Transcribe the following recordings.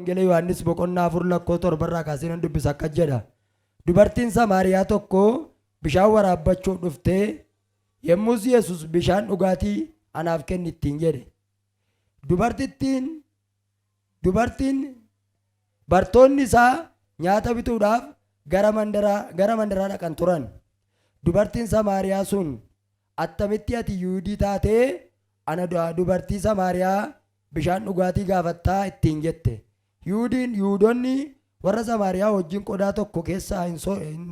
Wangeela Yohaannis boqonnaa 4 lakkoofsa 7 irraa kaasee nan dubbisa akkas jedha. Dubartiin Samaariyaa tokko bishaan waraabbachuuf dhuftee yommus Yesus bishaan dhugaatii anaaf kenni ittiin jedhe. Dubartittiin dubartiin bartoonni isaa nyaata bituudhaaf gara mandaraa gara mandaraa dhaqan turan. Dubartiin Samaariyaa sun attamitti ati Yihuudii taatee ana dubartii Samaariyaa bishaan dhugaatii gaafattaa ittiin jette. Yihuudiin Yihuudonni warra Samaariyaa wajjin qodaa tokko keessaa hin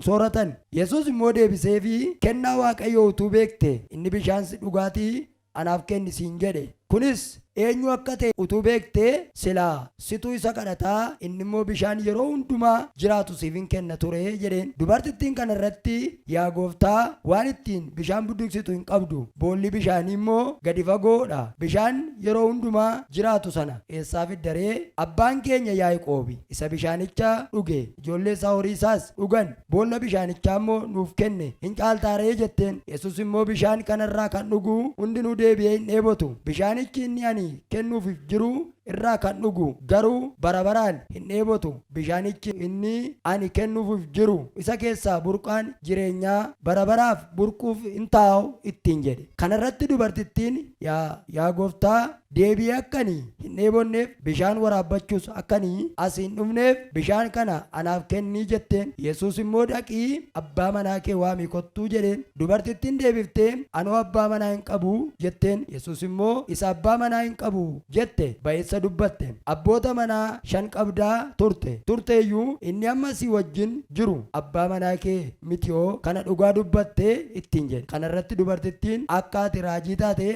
sooratan. Yesuus immoo deebiseefii kennaa Waaqayyoo utuu beekte inni bishaan dhugaatii anaaf kenni siin jedhe. Kunis eenyu akka ta'e utuu beektee silaa situ isa kadhataa inni immoo bishaan yeroo hundumaa jiraatu siif hin kenna ture jedheen. Dubartittiin kana irratti yaa gooftaa waan ittiin bishaan budduuqsitu hin qabdu boolli bishaanii immoo gadi fagoodha bishaan yeroo hundumaa jiraatu sana eessaa fiddaree abbaan keenya Yaaqoobi isa bishaanicha dhuge ijoollee isaa horii isaas dhugan boolla bishaanichaa immoo nuuf kenne hin caaltaaree jetteen. Yesus immoo bishaan kanarraa kan dhugu hundinuu deebi'ee hin dheebotu. Bishaanichi inni ani kennuufiif jiru irraa kan dhugu garuu bara baraan hin dheebotu. Bishaanichi inni ani kennuufiif jiru isa keessaa burqaan jireenyaa bara baraaf burquuf hin taa'u ittiin jedhe. Kanarratti dubartittiin yaa yaa gooftaa deebi'ee akka ani hin dheebonneef bishaan waraabbachuus akka ani as hin dhufneef bishaan kana anaaf kennii jetteen. Yesuus immoo dhaqii abbaa manaa kee waamii kottuu jedheen. Dubartittiin deebiftee anoo abbaa manaa hin qabu jetteen. Yesuus immoo isa abbaa manaa hin qabu jette ba'eessa dubbatte. Abboota manaa 5 qabdaa turte turteeyyuu inni amma si wajjin jiru abbaa manaa kee mitiyoo kana dhugaa dubbatte ittiin jedhe. Kanarratti dubartittiin akka ati raajii taate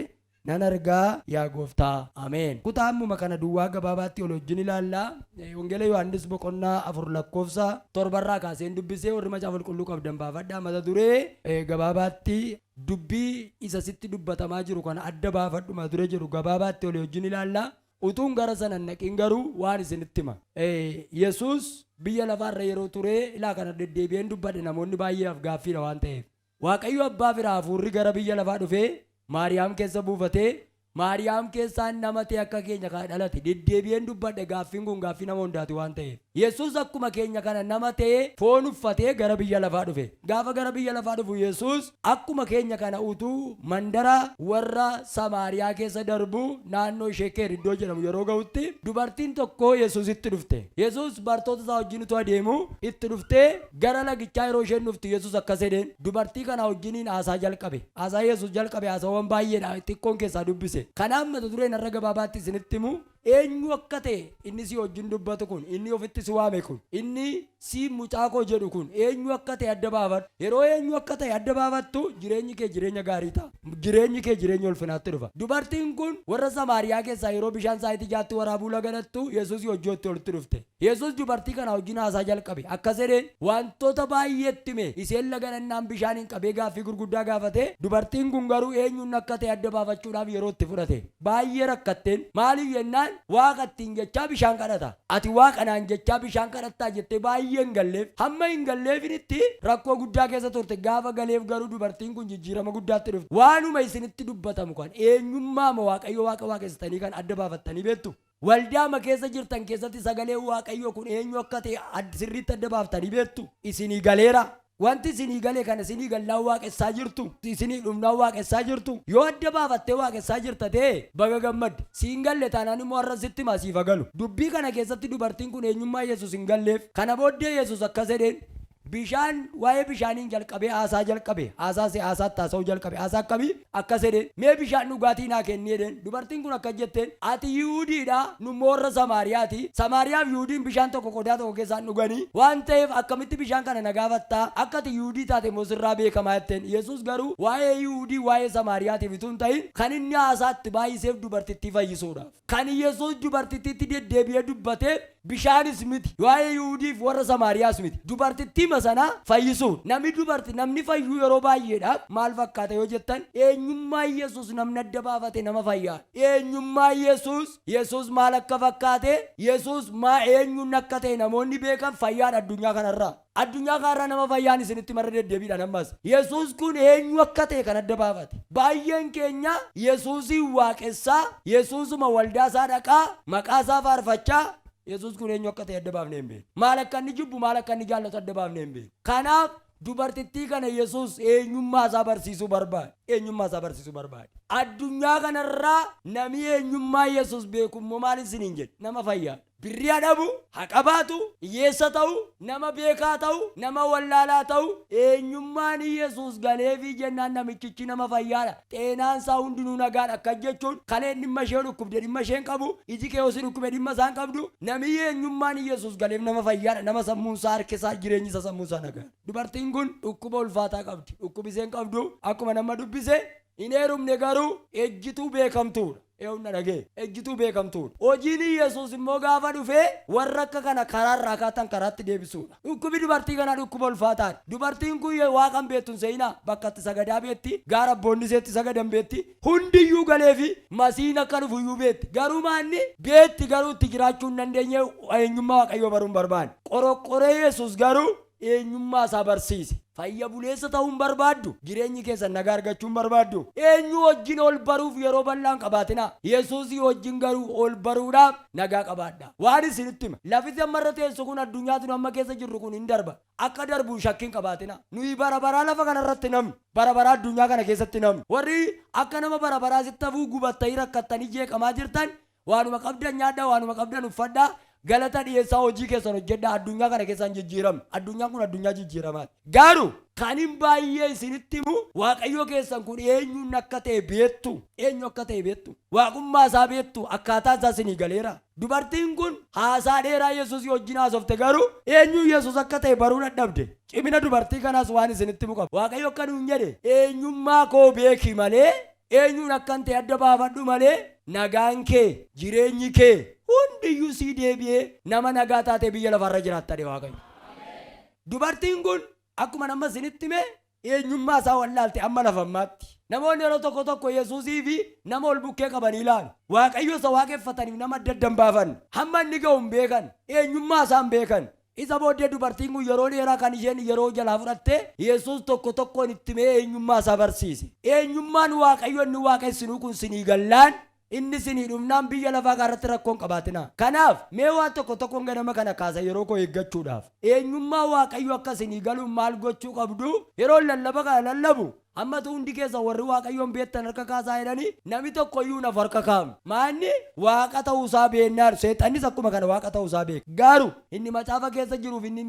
nan argaa yaa gooftaa. Ameen. Kutaa ammuma kana duwwaa gabaabaatti ol wajjin ilaalla. Wangeela Yohaannis boqonnaa 4 lakkoofsa 7 irraa kaaseen dubbisee warri macaafa qulqulluu qabdan baafadhaa. Mata duree gabaabaatti dubbii isa sitti dubbatamaa jiru kana adda baafadhu mata duree jedhu gabaabaatti ol wajjin ilaalla. Utuun gara sana hin dhaqin garuu waan isinitti hima. Yesuus biyya lafaarra yeroo ture ilaa kana deddeebi'een dubbadhe namoonni baay'eef gaaffiidha waan ta'eef. Waaqayyo abbaa fira hafuurri gara biyya lafaa dhufee Maariyaam keessa buufatee Maariyaam keessaan nama ta'e akka keenya kana dhalate deddeebi'een dubbadhe gaaffiin kun gaaffii nama hundaati waan ta'eef. Yesuus akkuma keenya kana nama ta'ee foon uffatee gara biyya lafaa dhufe. Gaafa gara biyya lafaa dhufu Yesuus akkuma keenya kana utuu mandara warra Samaariyaa keessa darbu naannoo Sheekeer iddoo jedhamu yeroo ga'utti dubartiin tokko Yesuusitti dhufte. Yesuus bartoota isaa wajjin utuu adeemu itti dhuftee gara lagichaa yeroo isheen dhuftu Yesuus akkas jedheen dubartii kana wajjiniin haasaa jalqabe. Haasaa Yesuus jalqabe haasawwan baay'eedha xiqqoon keessaa dubbise. Kanaaf mata dureen har'a gabaabaatti isinitti himu eenyu akka ta'e inni si wajjin dubbatu kun inni ofitti si waame kun inni si mucaa koo jedhu kun eenyu akka ta'e adda baafadhu. Yeroo eenyu akka ta'e adda baafattu jireenyi kee jireenya gaarii ta'a. Jireenyi kee jireenya ulfinaatti dhufa. Dubartiin kun warra Samaariyaa keessaa yeroo bishaan saayitii jaatti waraabuu laganattu Yesuus wajjin walitti dhufte. Yesuus dubartii kana wajjin haasaa jalqabe. Akkas jedheen wantoota baay'eetti hime. Isheen laga dhannaan bishaaniin qabee gaaffii gurguddaa gaafate. Dubartiin kun garuu eenyuun akka ta'e adda baafachuudhaaf yeroo itti fudhate. Baay'ee rakkatteen maaliif jennaan waaqa ittiin jechaa bishaan kadhata. Ati waaqa naan jechaa bishaan kadhattaa jettee baay'ee hin galleef. Hamma hin galleefinitti rakkoo guddaa keessa turte. Gaafa galeef garuu dubartiin kun jijjiirama guddaatti dhufte. Waanuma isinitti dubbatamu kan eenyummaama Waaqayyo waaqa waaqessitanii kan adda baafattanii beektu. Waldaama keessa jirtan keessatti sagaleen Waaqayyoo kun eenyu akka ta'e sirriitti adda baaftanii beektu. Isinii galeera. Wanti isinii gale kana isinii gallaan waaqessaa jirtu. Isinii dhumnaan waaqessaa jirtu. Yoo adda baafattee waaqessaa jirta ta'e baga gammadde. Siin galle taanaan immoo har'a sitti himaa siif galu. Dubbii kana keessatti dubartiin kun eenyummaa Yesuus hin galleef. Kana booddee Yesuus akkas jedheen bishaan waa'ee bishaaniin jalqabee haasaa jalqabe. Haasaa si haasaatti haasa'uu jalqabe. Haasaa akkamii? Akkas jedheen mee bishaan dhugaatii naa kenni jedheen. Dubartiin kun akkas jetteen ati Yihuudiidha nu immoo warra Samaariyaati. Samaariyaaf Yihuudiin bishaan tokko qodaa tokko keessaan dhuganii waan ta'eef akkamitti bishaan kana na gaafattaa akka ati Yihuudii taate immoo sirraa beekamaa jetteen. Yesuus garuu waa'ee Yihuudii waa'ee Samaariyaatiif utuu hin ta'in kan inni haasaatti baay'iseef dubartittii fayyisuudhaaf. Kan Yesuus dubartittiitti deddeebi'ee dubbateef bishaanis miti. Waa'ee Yihuudiif warra Samaariyaas miti. Dubartittiima sana fayyisuudha. Namni dubarti namni fayyuu yeroo baay'eedhaaf maal fakkaata yoo jettan eenyummaa Yesuus namni adda baafate nama fayyaa. Eenyummaa Yesuus Yesuus maal akka fakkaate Yesuus maa eenyuun akka ta'e namoonni beekan fayyaadha addunyaa kanarraa. Addunyaa kanarraa nama fayyaan isinitti marra deddeebiidhaan ammas. Yesuus kun eenyu akka ta'e kan adda baafate. Baay'een keenya Yesuusiin waaqessaa, Yesuusuma waldaa isaa dhaqaa, maqaa isaa faarfachaa, Yesuus kun eenyu akka ta'e adda baafnee hin beeknu. Maal akka inni jibbu, maal akka inni jaallatu adda baafnee hin beeknu. Kanaaf dubartittii kana Yesuus eenyummaa isaa barsiisuu barbaade. Eenyummaa isaa barsiisuu barbaade. Addunyaa kanarraa namni eenyummaa Yesuus beeku immoo maal isiniin jedhe? Nama fayyaa. Birrii haa dhabu, haa qabaatu, hiyyeessa ta'u, nama beekaa ta'u, nama wallaalaa ta'u, eenyummaan Yesuus galeefii jennaan namichichi nama fayyaadha. Xeenaan isaa hundinuu nagaadha. Akkas jechuun kaleen dhimma ishee dhukkubde dhimma isheen qabu, iji kee osoo dhukkube dhimma isaan qabdu, namni eenyummaan Yesuus galeef nama fayyaadha. Nama sammuun isaa, harki isaa, jireenyi isaa, sammuun isaa nagaadha. Dubartiin kun dhukkuba ulfaataa qabdi. Dhukkubi isheen qabdu akkuma nama dubbise hin heerumne, garuu ejjituu beekamtuudha. Eewwan na dhagee, ejjituu beekamtuudha. Hojiin Yesuus immoo gaafa dhufee warra akka kana karaarraa kaatan karaatti deebisuudha. Dhukkubi dubartii kanaa dhukkuba ulfaataadha. Dubartiin kun waaqan beektu hin seenaa, bakka itti sagadaa beetti, gaara abboonni iseetti sagadan beetti, hundiyyuu galeefi masiin akka dhufu iyyuu beetti. Garuu maanni beetti garuu itti jiraachuu hin dandeenye, eenyummaa Waaqayyoo baruu hin barbaanne. Qoroqqoree Yesuus garuu eenyummaa isaa barsiise. Fayya buleessa ta'uu hin barbaaddu? Jireenyi keessan nagaa argachuu hin barbaaddu? Eenyu wajjin ol baruuf yeroo bal'aan qabaatinaa. Yesuusii wajjin garuu ol baruudhaaf nagaa qabaadha. Waan isinitti hima. Lafti amma irra teessu kun, addunyaatu nu amma keessa jirru kun hin darba. Akka darbu shakkiin qabaatinaa. Nuyi bara baraa lafa kanarratti namni. Bara baraa addunyaa kana keessatti namni. Warri akka nama bara baraa sitti hafuu gubattanii rakkattanii jeeqamaa jirtan, waanuma qabdan nyaadhaa, waanuma qabdan uffadhaa, galata dhiyeessaa, hojii keessan hojjedhaa, addunyaa kana keessaan jijjiiramne. Addunyaan kun addunyaa jijjiiramaati. Garuu kan hin baay'ee isinitti himu, Waaqayyo keessan kun eenyuun akka ta'e beektu. Eenyu akka ta'e beektu. Waaqummaa isaa beektu. Akkaataan isaa isinii galeera. Dubartiin kun haasaa dheeraa Yesuus wajjin haasofte, garuu eenyuun Yesuus akka ta'e baruu dadhabde. Cimina dubartii kanaas waan isinitti himu qaba. Waaqayyo akka nuun jedhe, eenyummaa koo beeki malee, eenyuun akkan ta'e adda baafadhu malee, nagaan kee, jireenyi kee hundiyyuu sii deebi'ee nama nagaa taatee biyya lafarra jiraatta Waaqayyo. Dubartiin kun akkuma nama isinitti hime eenyummaa isaa wallaalte amma lafa ammaatti. Namoonni yeroo tokko tokko Yesuusii fi nama ol bukkee qabanii ilaalu. Waaqayyo isa waaqeffataniif nama adda adda hin baafanne. Hamma inni ga'u hin beekan. Eenyummaa isaa hin beekan. Isa booddee dubartiin kun yeroo dheeraa kan isheen yeroo jalaa fudhatte, Yesuus tokko tokkoon itti himee eenyummaa isaa barsiise. Eenyummaan Waaqayyo inni waaqessinuu kun sinii gallaan, inni sinii dhufnaan, biyya lafaa kanarratti rakkoo hin qabaatinaa. Kanaaf mee waan tokko tokkoon ganama kana kaasa yeroo koo eeggachuudhaaf. Eenyummaa Waaqayyo akka sinii galuun maal gochuu qabdu? Yeroo lallaba kana lallabu, hammatu hundi keessa warri Waaqayyoon beektan harka kaasaa jedhanii, nami tokko iyyuu naaf harka kaa'u. Maanni Waaqa ta'uusaa beennaan, seexannis akkuma kana Waaqa ta'uusaa beeka. Garuu inni macaafa keessa jiruuf inni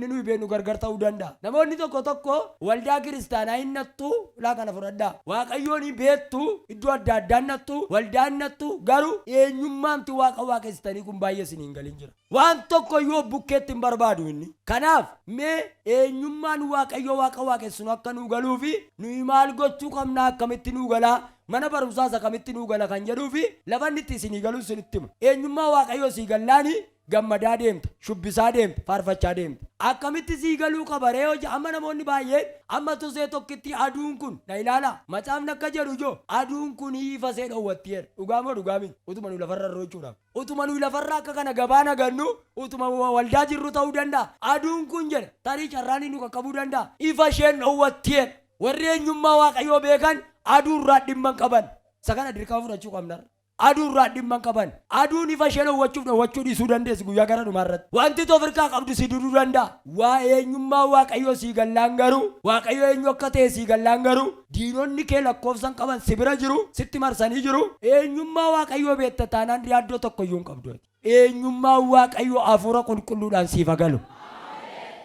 nuyi beeknu gargar ta'uu danda'a. Namoonni tokko tokko waldaa kiristaanaa hin nattu, laa kana fudhadhaa. Waaqayyoon hin beektu, iddoo adda addaa hin nattu, waldaa hin nattu, garuu eenyummaamti Waaqa waaqessitanii kun baay'ee isin hin galin jira. Waan tokko iyyuu bukkeetti hin barbaadu inni. Kanaaf mee eenyummaan Waaqayyo Waaqa waaqessinu akka nuu galuu fi nuyi maal gochuu qabnaa, akkamitti nuu galaa, mana barumsaas akkamitti nuu gala kan jedhuu fi lafa inni itti isinii galuu isinitti hima. Eenyummaa Waaqayyoo sii gallaanii gammadaa deemta, shubbisaa deemta, faarfachaa deemta. Akkamitti sii galuu qaba ree hojii? Amma namoonni baay'een amma tusee tokkitti aduun kun na ilaala. Macaafni akka jedhu ijoo aduun kun ifa see dhoowwatti jedha. Dhugaa moo dhugaa miti? Utuma nu lafarra jechuudhaaf. Utuma nuyi lafarra akka kana gabaa nagannu, utuma waldaa jirru ta'uu danda'a. Aduun kun jedha tarii carraan nu qaqqabuu danda'a. Ifa isheen dhoowwatti jedha. Warri eenyummaa Waaqayyoo beekan aduurraa dhimma hin qaban. Isa kana dirqama fudhachuu qabnarra. Aduurraa dhimma hin qaban. Aduun ifa ishee dhoowwachuuf dhoowwachuu dhiisuu dandeessi guyyaa gara dhumaa irratti. Wanti of qabdu si duduu danda'a. Waa eenyummaa Waaqayyoo sii gallaan garuu, Waaqayyo eenyu akka ta'e sii gallaan garuu, diinonni kee lakkoofsan qaban si bira jiru, sitti marsanii jiru. Eenyummaa Waaqayyoo beekta taanaan yaaddoo tokko iyyuu hin qabdu. Eenyummaa Waaqayyoo hafuura qulqulluudhaan siif galu.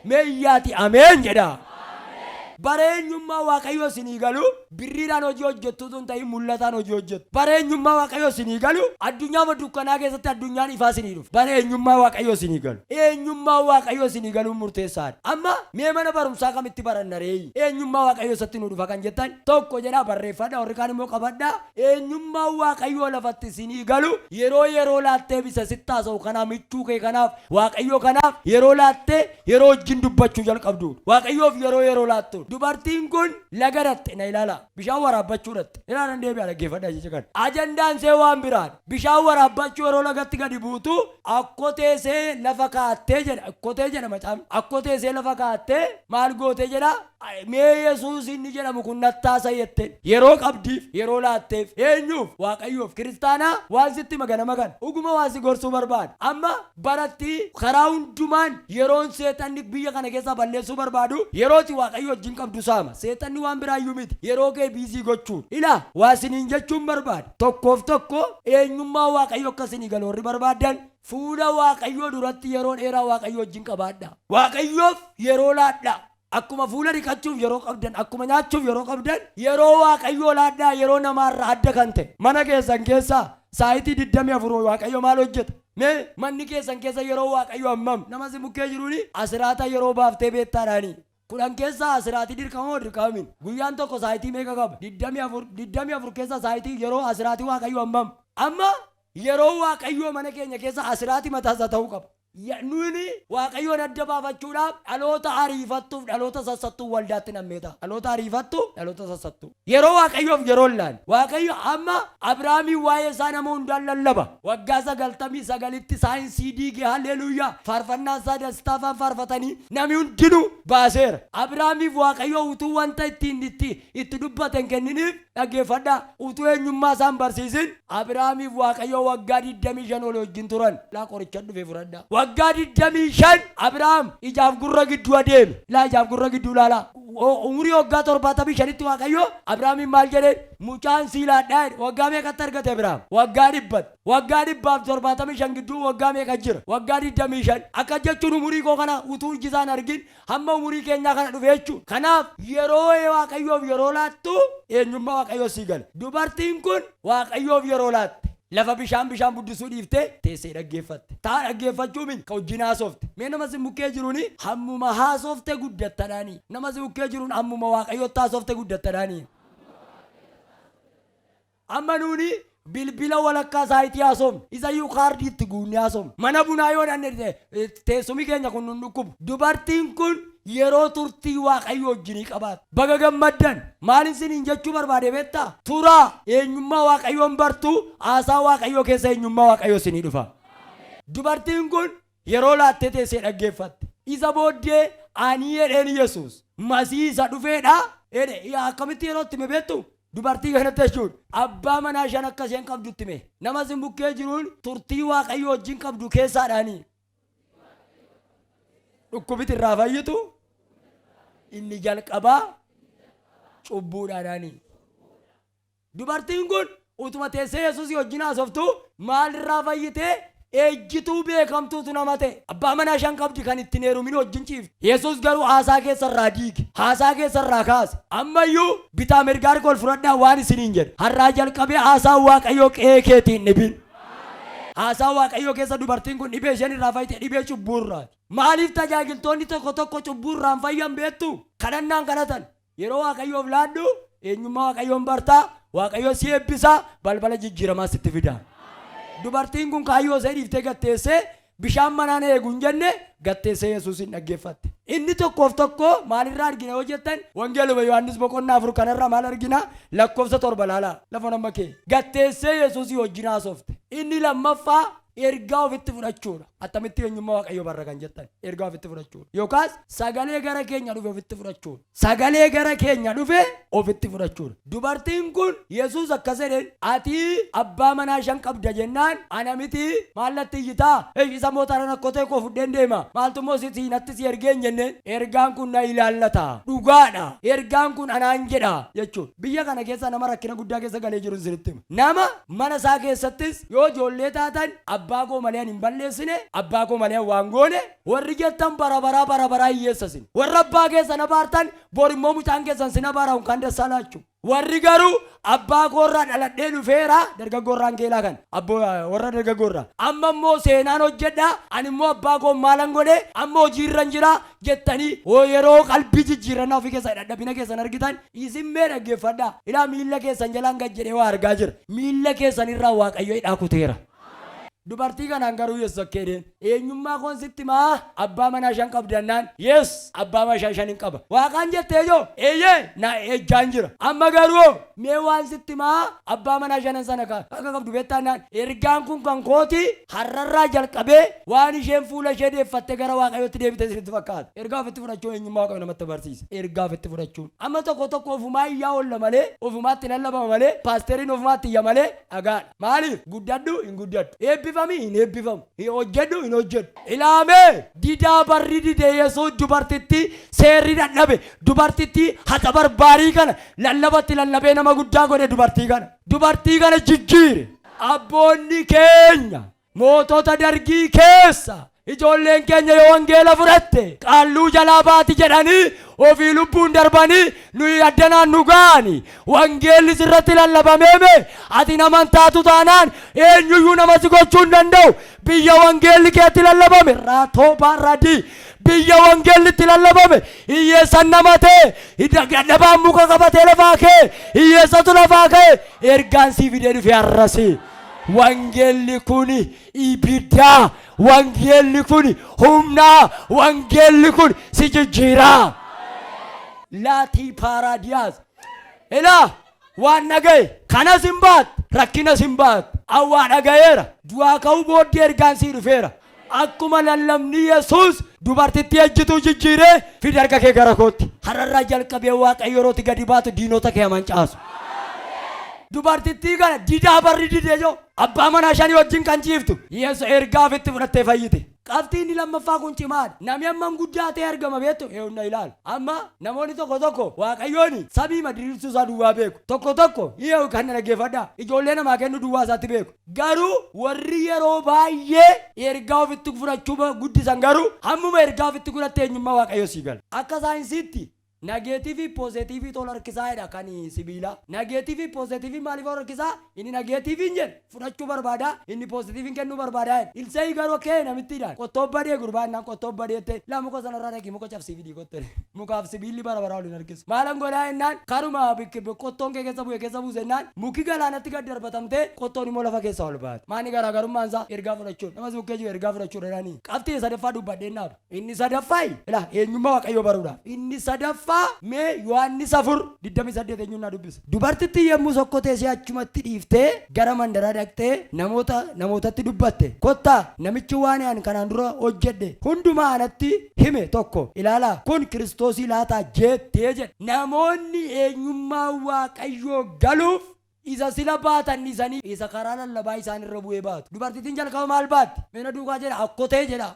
Mee iyyaati ameen jedha. Bara eenyummaa Waaqayyoo isinii galu, birriidhaan hojii hojjettuutu hin ta'in, mul'ataan hojii hojjettu. Bara eenyummaa Waaqayyoo isinii galu, addunyaa dukkanaa keessatti addunyaan ifaa isinii dhufu. Bara eenyummaa Waaqayyoo isinii galu. Eenyummaa Waaqayyoo isinii galuun murteessaadha. Amma mee mana barumsaa kamitti baranna reeyi? Eenyummaa Waaqayyoo isatti nu dhufa kan jettan tokko jedhaa barreeffadha, warri kaan immoo qabadha. Eenyummaa Waaqayyoo lafatti isinii galu, yeroo yeroo laattee bisa sitti haasa'u kanaaf, michuu kee kanaaf, Waaqayyoo kanaaf yeroo laattee yeroo wajjin dubbachuu jalqabdu. Waaqayyoof yeroo yeroo laattu. Dubartiin kun laga dhatte, na ilaala. Bishaan waraabbachuu dhatte. Ilaalan, deebi'a, dhaggeeffadha jecha kana. Ajandaan see waan biraadha. Bishaan waraabbachuu yeroo lagatti gadi buutu akkotee see lafa kaattee jedha. Akkotee jedha macaafni. Akkotee see lafa kaattee maal gootee jedha? Mee Yesuus inni jedhamu kun nattaasa jetteen. Yeroo qabdiif, yeroo laatteef, eenyuuf? Waaqayyoof. Kiristaanaa waan sitti hima ganama kana. Dhuguma waan si gorsuu barbaada. Amma baratti karaa hundumaan yeroon seexanni biyya kana keessaa balleessuu barbaadu yerooti Waaqayyo wajjin qabdu saama. Seexanni waan biraayyuu miti. Yeroo kee busy gochuun. Ilaa waa isiniin jechuun barbaada. Tokkoof tokko eenyummaa Waaqayyo akka isinii galu warri barbaaddan fuula Waaqayyoo duratti yeroo dheeraa Waaqayyo wajjin qabaadhaa. Waaqayyoof yeroo laadhaa. Akkuma fuula dhiqachuuf yeroo qabdan, akkuma nyaachuuf yeroo qabdan, yeroo Waaqayyoo laadhaa, yeroo namaarraa adda kan ta'e. Mana keessan keessaa saayitii 24 Waaqayyo maal hojjeta? Mee manni keessan keessa yeroo Waaqayyo hammam? Nama si bukkee jiruuni asiraata yeroo baaftee beektaadhaani. 10 keessaa asiraatii dirqama moo dirqama miti? Guyyaan tokko saayitii meeqa qaba? 24. 24 keessa saayitii yeroo asiraatii Waaqayyo hammam? Amma yeroo Waaqayyoo mana keenya keessa asiraatii mataa isaa ta'uu qaba. Nuyi Waaqayyoon adda baafachuudhaaf dhaloota ariifattuuf dhaloota sassattuu waldaatti nammee ta'a. Dhaloota ariifattu, dhaloota sassattuu. Yeroo Waaqayyoof yeroo hin laanne. Waaqayyo amma Abiraamiin waa'ee isaa nama hundaan lallaba. Waggaa 99tti saayinsii diige, halleluuyaa. Faarfannaa isaa dastaafaan faarfatanii namni hundinuu baaseera. Abiraamiif Waaqayyo utuu wanta ittiin itti dubbate hin kenniniif, dhaggeeffadhaa, utuu eenyummaa isaa hin barsiisin Abiraamiif Waaqayyo waggaa 25 ol wajjin turan. Laa qoricha dhufe fudhadhaa. Waggaa 25 Abiraam ijaaf gurra gidduu adeeme. Laa ijaaf gurra gidduu ilaalaa. Umurii waggaa 75tti Waaqayyo Abiraamiin maal jedheen? Mucaan sii laadhaa jedhe. Waggaa meeqatti argate Abiraam? Waggaa 100tti. Waggaa 175 gidduu waggaa meeqa jira? Waggaa 25. Akkas jechuun umurii koo kana utuu iji isaa hin argin hamma umurii keenyaa kana dhufe jechuudha. Kanaaf yeroo Waaqayyoof yeroo laattu eenyummaa Waaqayyoo sii gala. Dubartiin kun Waaqayyoof yeroo laatte. Lafa bishaan bishaan buddisuu dhiiftee teessee dhaggeeffatte. Taa dhaggeeffachuu miti ka wajjin haasofte. Mee nama si bukkee jiruuni hammuma haasofte guddattadhaanii. Nama si bukkee jiruun hammuma Waaqayyootti haasofte guddattadhaanii. Amma nuuni bilbila walakkaa saayitii haasofna. Isayyuu kaardii itti guunnee haasofna. Mana bunaa yoo dhanne teessumi keenya kun nun dhukkubu. Dubartiin kun yeroo turtii Waaqayyo wajjinii qabaatte. Baga gammaddan! Maalin siniin jechuu barbaade beektaa? Turaa! Eenyummaa Waaqayyoon bartu, haasaa Waaqayyoo keessa eenyummaa Waaqayyoo sinii dhufa. Dubartiin kun yeroo laattee teessee dhaggeeffatte. Isa booddee ani jedheen Yesuus Masiih isa dhufeedha jedhe. Akkamitti yeroo itti hime beektuu? Dubartii kanatti jechuun abbaa manaa 5 akka isheen qabdu itti hime. Nama isin bukkee jiruun turtii Waaqayyo wajjin qabdu keessaadhaani. Dhukkubiti irraa fayyitu inni jalqabaa cubbuudhaadhaani. Dubartiin kun utuma teessee Yesuusii wajjin haasoftuu maalirraa fayyitee? Ejjituu beekamtuutu nama ta'e. Abbaa manaa 5 qabdi kan itti hin heerumin wajjin ciifti. Yesuus garuu haasaa keessa irraa diige. Haasaa keessa irraa kaase. Ammayyuu bitaa mirga harka ol fudhadhaa waan isiniin jedha. Har'aa jalqabee haasaan Waaqayyoo qe'ee keetii hin dhibin. Haasaa Waaqayyoo keessa dubartiin kun dhibee isheen irraa fayyite dhibee cubbuu irraati. Maaliif tajaajiltoonni tokko tokko cubbuu irraa hin fayyan beektuu? Kadhannaan kadhatan. Yeroo Waaqayyoof laadhu eenyummaa Waaqayyoon barta, Waaqayyo si eebbisa, balbala jijjiiramaa sitti fida. Dubartiin kun kaayyoo ishee dhiiftee gad teessee bishaan manaa na eegu hin jenne, gad teessee Yesuusin dhaggeeffatte. Inni tokkoof tokko maalirraa argina yoo jettan, Wangeeluma Yohaannis boqonnaa 4 kanarraa maal argina? Lakkoofsa 7 ilaalaa. Lafa nama kee. Gad teessee Yesuusii wajjin haasofte. Inni lammaffaa ergaa ofitti fudhachuudha. Attamitti eenyummaa Waaqayyoo barra kan jettan ergaa ofitti fudhachuudha. Yookaas sagalee gara keenya dhufe ofitti fudhachuudha. Sagalee gara keenya dhufe ofitti fudhachuudha. Dubartiin kun Yesuus akkas jedheen, ati abbaa manaa 5 qabda jennaan, ana miti maal natti iyyitaa? Isa immoo taanaan akkotee koo fudheen deema. Maaltu immoo si natti si ergee hin jenneen. Ergaan kun na ilaallata. Dhugaadha. Ergaan kun anaan jedha jechuudha. Biyya kana keessa nama rakkina guddaa keessa galee jiru isinitti hima. Nama mana isaa keessattis yoo ijoollee taatan abbaa koo malee ani hin balleessine, abbaa koo malee ani waan goone warri jettan bara baraa bara baraa hiyyeessa isin. Warra abbaa keessan abaartan bor immoo mucaan keessan sin abaara unkaan dassaa laachu. Warri garuu abbaa koorraa dhaladhee dhufeera dargaggoorraan keelaa kan abboo warra dargaggoorraa. Amma immoo seenaan hojjedha ani immoo abbaa koo maalan godhe amma hojiirran jira jettanii hoo yeroo qalbii jijjiirrannaa ofii keessan dadhabina keessan argitan isin mee dhaggeeffadhaa. Ilaa miilla keessan jalaan gad jedhee waa argaa jira. Miilla keessan irraa Waaqayyo hidhaa kuteera. Dubartii kanaan garuu Yesus akka jedheen, eenyummaa koon sitti himaa, abbaa manaa 5 qabda jennaan, yes, abbaa manaa 5 hin qaba. Waaqaan jettee joo, eeyyee, na ejjaan jira. Amma garuu mee waan sitti himaa, abbaa manaa shanan sana akka qabdu beektaa jennaan, ergaan kun kan kooti, har'arraa jalqabee waan isheen fuula ishee deeffattee gara Waaqayyootti deebite isinitti fakkaata. Ergaa ofitti fudhachuun eenyummaa Waaqayyoo namatti barsiisa. Ergaa ofitti fudhachuun. Amma tokko tokko ofumaa iyyaa oolla malee, ofumaatti lallabama malee, paasteriin ofumaatti iyya malee dhagaadha. Maaliif? Guddadhu hin guddadhu. Eebbifami hin eebbifamu. Hin hojjedhu hin hojjedhu. Ilaamee didaa barri dide Yesuus dubartitti seerri dadhabe dubartitti haxa barbaarii kana lallabatti lallabee nama guddaa godhe dubartii kana. Dubartii kana jijjiire. Abboonni keenya mootota Dargii keessa ijoolleen keenya yoo wangeela fudhatte qaalluu jalaa baati jedhanii ofii lubbuun darbanii nuyi addanaan nu ga'ani. Wangeelli sirratti lallabameeme ati naman taatu taanaan eenyuyyuu nama si gochuu hin danda'u. Biyya wangeelli keetti lallabame raatoo baarradii, biyya wangeelli itti lallabame hiyyeessan nama ta'e, dadhabaan muka qabatee lafaa ka'e, hiyyeessatu lafaa ka'e. Ergaan sii fidee dhufe har'asi. Wangeelli kun ibiddaa, wangeelli kun humnaa, wangeelli kun si jijjiiraa. Laatii paaraadiyaas. Ilaa, waan dhagaye kanas hin baat, rakkinas hin baat. An waa dhagayeera. Du'aa ka'uu booddee ergaan sii dhufeera. Akkuma lallabni Yesuus dubartittii ejjituu jijjiiree, fidi harka kee gara kootti. Har'arraa jalqabee Waaqayyo yerooti gadi baatu diinota kee mancaasu. Dubartittii kana didaa barri didee joo abbaa manaa shanii wajjin kan ciiftu, Yesu ergaa ofitti fudhattee fayyite. Qabxii inni lammaffaa kun cimaadha. Namni hammam guddaa ta'e argama beektu eewna ilaalu. Amma namoonni tokko tokko Waaqayyoon samiima diriirsuu isaa duwwaa beeku. Tokko tokko hi'eewu kan dhaggeeffadhaa. Ijoollee namaa kennu duwwaa isaatti beeku. Garuu warri yeroo baay'ee ergaa ofitti fudhachuu guddisan garuu hammuma ergaa ofitti fudhatte eenyummaa Waaqayyoo sii gala. Akka saayinsiitti nageetivii poozeetiivii tola harkisaa jedha kan sibiilaa. Nageetivii poozeetiivii maaliif ol harkisaa? Inni nageetiiviin jedhe fudhachuu barbaada, inni poozeetiiviin kennuu barbaada jedhe. Ilsee garuu akka namittiidhaan qottoo badee gurbaa innaan qottoo badeette laa muka sanarraa dhaqii muka cabsii fidii qottee. Mukaaf sibiilli bara baraa waliin harkisu. Maalan godhaa jennaan, karuma qottoon kee keessa bu'e keessa buuse jennaan, muki galaanatti gad darbatamtee qottoon immoo lafa keessaa ol baate. Maanni garaagarummaan isaa? Ergaa fudhachuudha. Namas bukkee jiru ergaa fudhachuudha jedhanii. Qabxii sadaffaa dubbadheen dhaaba. Inni sadaffaa ilaa eenyummaa Waaqayyoo baruudhaaf. Inni sadaffaa mee Yohaannis 4:28 eenyuun naa dubbisa. Dubartittiin yommuu okkotee ishee achumatti dhiiftee gara mandaraa dhaqxee namoota namootatti dubbatte. Kottaa, namichi waan ani kanaan dura hojjedhe hundumaa anatti hime tokko ilaalaa, kun Kiristoosii laataa jettee jedhe. Namoonni eenyummaa Waaqayyoo galuuf isa sila baatan dhiisanii isa karaa lallabaa isaan irra bu'ee baatu. Dubartittiin jalqaba maal baatti? Meena duukaa jedha, okkotee jedha.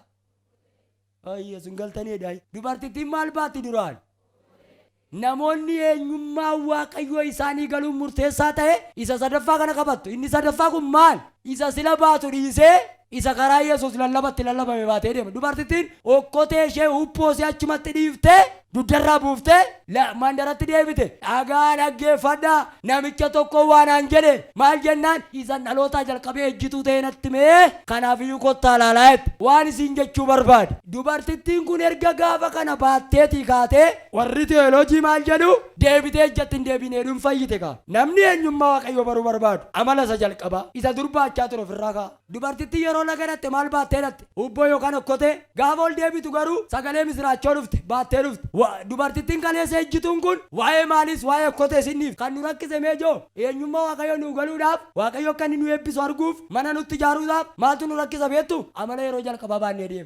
Ayya sun galtanii dha. Dubartittiin maal baatti duraan? Namoonni eenyummaa Waaqayyoo isaanii galuun murteessaa ta'e isa sadaffaa kana qabattu. Inni sadaffaa kun maal? Isa sila baatu dhiisee isa karaa Yesuus lallabatti lallabame baatee deema. Dubartittiin okkotee ishee hubboo ishee achumatti dhiiftee dugdarraa buuftee mandaratti deebite. Dhagaa, dhaggeeffadhaa, namicha tokko waan aan jedhe. Maal jennaan, isan dhalootaa jalqabee ejjituu ta'e natti mee, kanaafiyyuu kottaa ilaalaa jette. Waan isiin jechuu barbaade. Dubartittiin kun erga gaafa kana baatteetii kaatee, warri teoloojii maal jedhu, deebitee ejjatti hin deebine jedhuun fayyite kaa. Namni eenyummaa Waaqayyoo baruu barbaadu amala isa jalqabaa isa dur baachaa ture ofirraa kaa'a. Dubartittiin yeroo laga dhaqxe maal baattee dhaqxe? Hubboo yookaan okkotee. Gaafa ol deebitu garuu sagalee misiraachoo dhufte baattee dhufte. Dubartittiin kaleessa ejjituun kun waa'ee maaliis waa'ee okkotee sinniif kan nu rakkise mee ijoo? Eenyummaa Waaqayyoo nuu galuudhaaf, Waaqayyo akka inni nu eebbisu arguuf, mana nutti ijaaruudhaaf maaltu nu rakkisa beektu? Amala yeroo jalqabaa baannee deemna.